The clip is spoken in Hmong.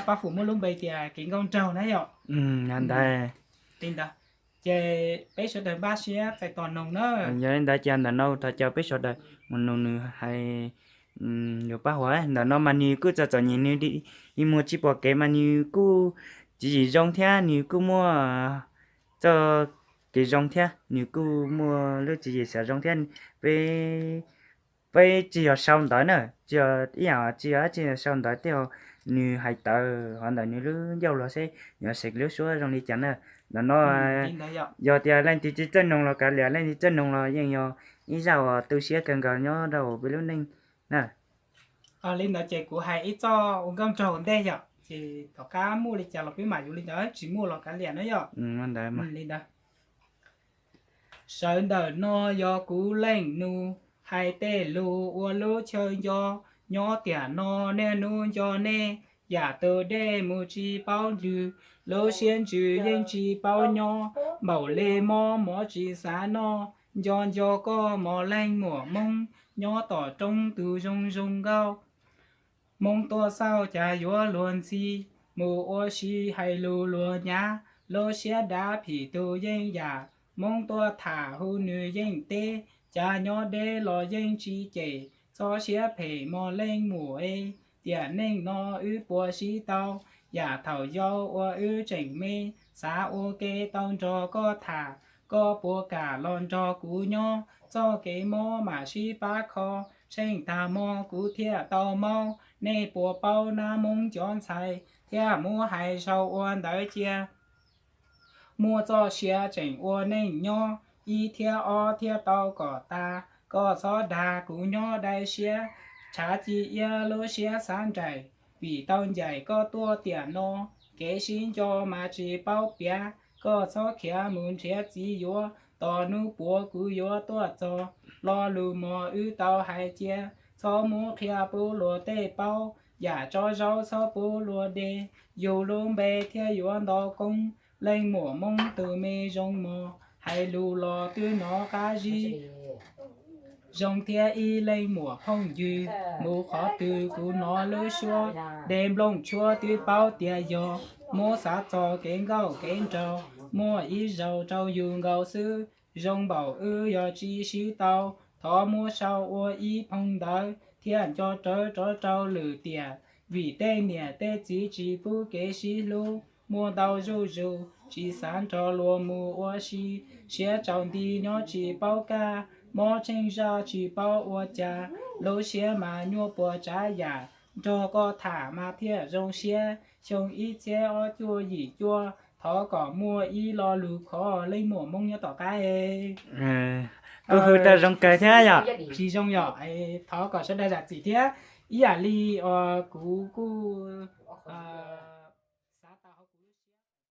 Paj Fum muaj lub npe tias kev nkauj nraug na yom. Ntawd. Li ntawd ces peb sawv daws npaj siab txais tos noog na. Yog li ntawd ces ntawm no thov caw peb sawv daws mus noog nws hais. Yuav pab huam ntawm no mas nws kuj txom txom nyem, nws ib muag tsis pom kev mas nws kuj tsis zoo thiab, nws kuj muaj txoj kev zoo thiab, nws kuj muaj lub tswv yim xav zoo thiab. Peb, peb tsis yog sau ntawv na, tsis yog ib yam, tsis yog dab tsi, sau ntawv tej, nws hais tawv hov ntawm nws lub ncauj los seb nws yuav seem lub suab zoo li cas na. Ntawm no yog tias leej twg tsis txawj noog los kav liam, leej twg txawj noog los yeej yog ib zaj uas tu siab kawg nkaus nyob rau peb lub neej na. Li ntawd ces kuv hais ib txoj ua nkauj nraug ua ntej yom, ces tom qab muaj li cas los peb mam yuav li ntawd, tsis muaj los kav liam na yom. Li ntawd. Sawv ntawm no yog kuv leej nus, hais tej lus ua lub chaw nco, nyob tiam no niaj hnub nco nej, yam tus dej mus tsis paub ntsws, lub siab ntsws yeej tsis paub nyob, npaum li mob mov tsis xav noj, nco nco koj mos leej muam Hmoob, nyob tom roob tus zoo zoo nkauj. Hmoob tuaj xauj cas yuav luag ntxhi, mus ua si hais lus luag nyav, lub siab dav phim tus yeej yam, Hmoob tuaj tham hu nws yeej teb, cas nyob deb los yeej tsis cem, txhob siab phem mos leej muam e, tiam neej no wb puas sib tau, yam thaum yau uas wb tseem me, xav ua ke tau nrog koj tham, koj puas kam los nrog kuv nyob, txoj kev mob mam sib pab kho, tsheej tag hmo kuv thiaj tau maub, nej puas paub nab Hmoob cov ntxhais, thiaj muab hais sau ua ntawv cia. Muaj txoj sia tseem ua neej nyob, ib thiab ob thiaj tau kom tas, koj txhob dag kuv nyob dai siab, tshav ci iab lub siab xav nraim, vim tau ncaim koj tuaj tiam no, kev sib nco mas tsis paub piav, koj txhob khiav mus nrhiav txiv yuav, tos hnub puav kuv yuav tuaj txog, lo lus mos wb tau hais cia, txhob muab qhia pub luag tej paub, yam tsob zaub txhob pub luag de, yug lub npe thiaj yuav nto koob, leej muam Hmoob tus me zoo mos, hais lus los twb hnov qab zib. Zoo thiab ib leej muam phooj ywg, mus qhov twg kuv hnov lub suab, de nplooj tshuab twb paub tias yog, muab xav txog kev nkauj kev nraug, muaj ib zaug rau yus nkaus xwb, zoo npaum wb yog tsis sib tau, thov muab sau ua ib phoo ntawv, thiaj nco rawv rov rau lwm tiam, vim tej niam tej txiv tsis pub kev sib hlub, muaj ntau zuj zus, tsis xav nrog luag mus ua si, siab tsaus nti nyob tsis paub kaj, mob tsheej zaj tsis paub ua cas, lub siab mas nyuaj puas tsav yam, nrog koj tham mas thiaj zoo siab, xyoo ib txhiab ob cuaj yim cuaj, thov kom muaj ib lo lus khov leej muam Hmoob nyob tom qab. Kuj hu tau zoo kawg thiab yom. Tsis zoo yom, thov kom sawv daws zam txim thiab, ib yam li kuv kuj